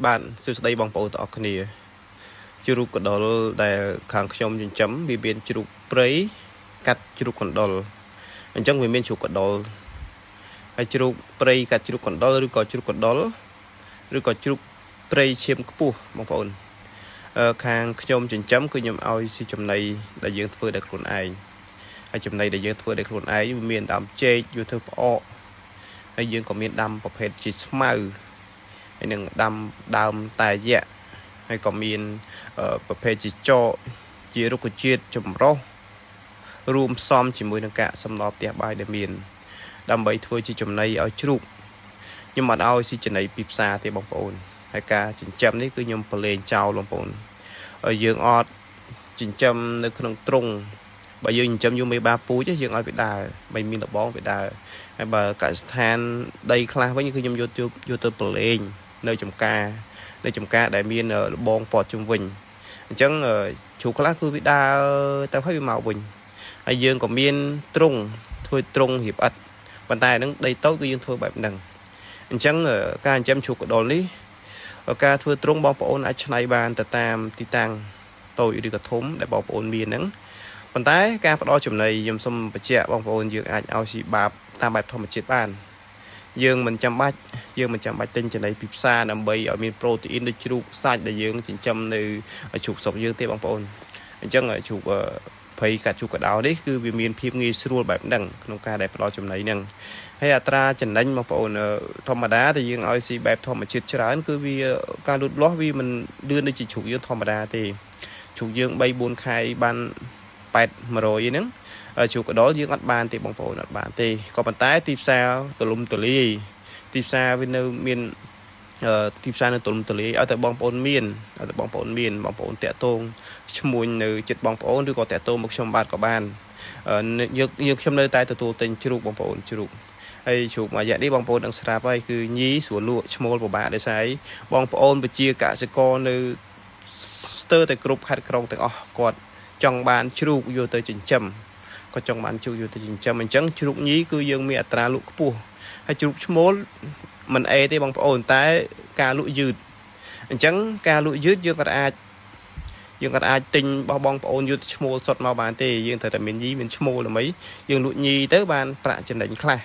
បាទសួស្តីបងប្អូនទាំងអស់គ្នាជ្រូកកណ្ដុរដែលខាងខ្ញុំចិញ្ចឹមវាមានជ្រូកព្រៃកាត់ជ្រូកកណ្ដុរអញ្ចឹងវាមានជ្រូកកណ្ដុរហើយជ្រូកព្រៃកាត់ជ្រូកកណ្ដុរឬក៏ជ្រូកកណ្ដុរឬក៏ជ្រូកព្រៃឈាមខ្ពស់បងប្អូនខាងខ្ញុំចិញ្ចឹមគឺខ្ញុំឲ្យស៊ីចំណីដែលយើងធ្វើដោយខ្លួនឯងហើយចំណីដែលយើងធ្វើដោយខ្លួនឯងវាមានដើមចេកយកធ្វើផ្អកហើយយើងក៏មានដាំប្រភេទជាស្មៅហើយនឹងដាំដើមតែយៈហើយក៏មានប្រភេទជាចកជារុក្ខជាតិចម្រុះរួមផ្សំជាមួយនឹងកាកសំណល់ផ្ទះបាយដែលមានដើម្បីធ្វើជាចំណីឲ្យជ្រូកខ្ញុំអត់ឲ្យស៊ីចំណីពីផ្សារទេបងប្អូនហើយការចិញ្ចឹមនេះគឺខ្ញុំប្រឡែងចោលបងប្អូនយើងអត់ចិញ្ចឹមនៅក្នុងទ្រុងបើយើងចិញ្ចឹមយូរមេបាពូជយើងឲ្យវាដើរបើមានលបងវាដើរហើយបើកសិដ្ឋានដីខ្លះវិញគឺខ្ញុំយកទៅប្រឡែងនៅចំការដែលមានលបងព័ទ្ធជុំវិញអញ្ចឹងជ្រូកខ្លះគឺវាដើរទៅហើយវាមកវិញហើយយើងក៏មានទ្រុងធ្វើទ្រុងរៀបឥដ្ឋប៉ុន្តែហ្នឹងដីតូចគឺយើងធ្វើបែបហ្នឹងអញ្ចឹងការចិញ្ចឹមជ្រូកកណ្ដុរនេះការធ្វើទ្រុងបងប្អូនអាចច្នៃបានទៅតាមទីតាំងតូចឬក៏ធំដែលបងប្អូនមានហ្នឹងប៉ុន្តែការផ្ដល់ចំណីខ្ញុំសូមបញ្ជាក់បងប្អូនយើងអាចឲ្យស៊ីបាបតាមបែបធម្មជាតិបានយើងមិនចាំបាច់ទិញចំណីពីផ្សារដើម្បីឲ្យមានប្រូតេអ៊ីនដូចជ្រូកសាច់ដែលយើងចិញ្ចឹមនៅជ្រូកស្រុកយើងទេបងប្អូនអញ្ចឹងជ្រូកភ័យកាត់ជ្រូកកដោនេះគឺវាមានភាពងាយស្រួលបែបហ្នឹងក្នុងការដែលផ្ដល់ចំណីហ្នឹងហើយអត្រាចំណេញបងប្អូនធម្មតាតែយើងឲ្យស៊ីបែបធម្មជាតិច្រើនគឺវាការលូតលាស់វាមិនលឿនដូចជាជ្រូកយើងធម្មតាទេជ្រូកយើង3 4ខែបាន8 100ហ្នឹងជ្រូកកណ្ដុរយើងអត់បានទេបងប្អូនអត់បានទេក៏ប៉ុន្តែទីផ្សារទលំទលាយទីផ្សារវានៅមានទីផ្សារនៅទលំទលាយឲ្យតែបងប្អូនមានឲ្យតែបងប្អូនមានបងប្អូនតាក់ទងឈ្មួញនៅចិត្តបងប្អូនឬក៏តាក់ទងមកខ្ញុំបាទក៏បានយើងខ្ញុំនៅតែទទួលទិញជ្រូកបងប្អូនជ្រូកហើយជ្រូកមួយរយៈនេះបងប្អូននឹងស្រាប់ហើយគឺញីស្រួលលក់ឈ្មោលពិបាកដោយសារបងប្អូនប្រជាកសិករនៅស្ទើរតែគ្រប់ខេត្តក្រុងទាំងអស់គាត់ចង់បានជ្រូកយកទៅចិញ្ចឹមក៏ចង់បានជ្រូកយកទៅចិញ្ចឹមអញ្ចឹងជ្រូកញីគឺយើងមានអត្រាលក់ខ្ពស់ហើយជ្រូកឈ្មោលមិនអេទេបងប្អូនតែការលក់យឺតអញ្ចឹងការលក់យឺតយើងក៏អាចទិញរបស់បងប្អូនយកឈ្មោលសុទ្ធមកបានទេយើងត្រូវតែមានញីមានឈ្មោលដើម្បីយើងលក់ញីទៅបានប្រាក់ចំណេញខ្លះ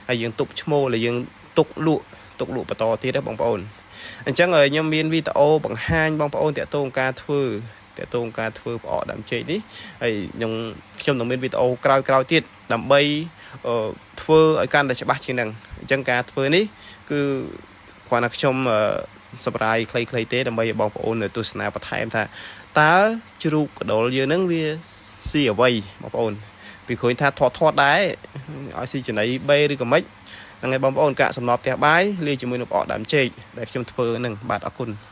ហើយយើងទុកឈ្មោលហើយយើងទុកលក់បន្តទៀតណាបងប្អូនអញ្ចឹងខ្ញុំមានវីដេអូបង្ហាញបងប្អូនតាក់ទងការធ្វើផ្អកដើមចេកនេះហើយខ្ញុំនឹងមានវីដេអូក្រោយៗទៀតដើម្បីធ្វើឲ្យកាន់តែច្បាស់ជាងហ្នឹងអញ្ចឹងការធ្វើនេះគឺគ្រាន់តែខ្ញុំសម្រាយខ្លីៗទេដើម្បីឲ្យបងប្អូនទស្សនាបន្ថែមថាតើជ្រូកកណ្ដុរយើងហ្នឹងវាស៊ីអ្វីបងប្អូនពីឃើញថាធាត់ដែរឲ្យស៊ីចំណី B ឬក៏មិនហ្នឹងហើយបងប្អូនកាកសំណល់ផ្ទះបាយលាយជាមួយនឹងផ្អកដើមចេកដែលខ្ញុំធ្វើហ្នឹងបាទអរគុណ។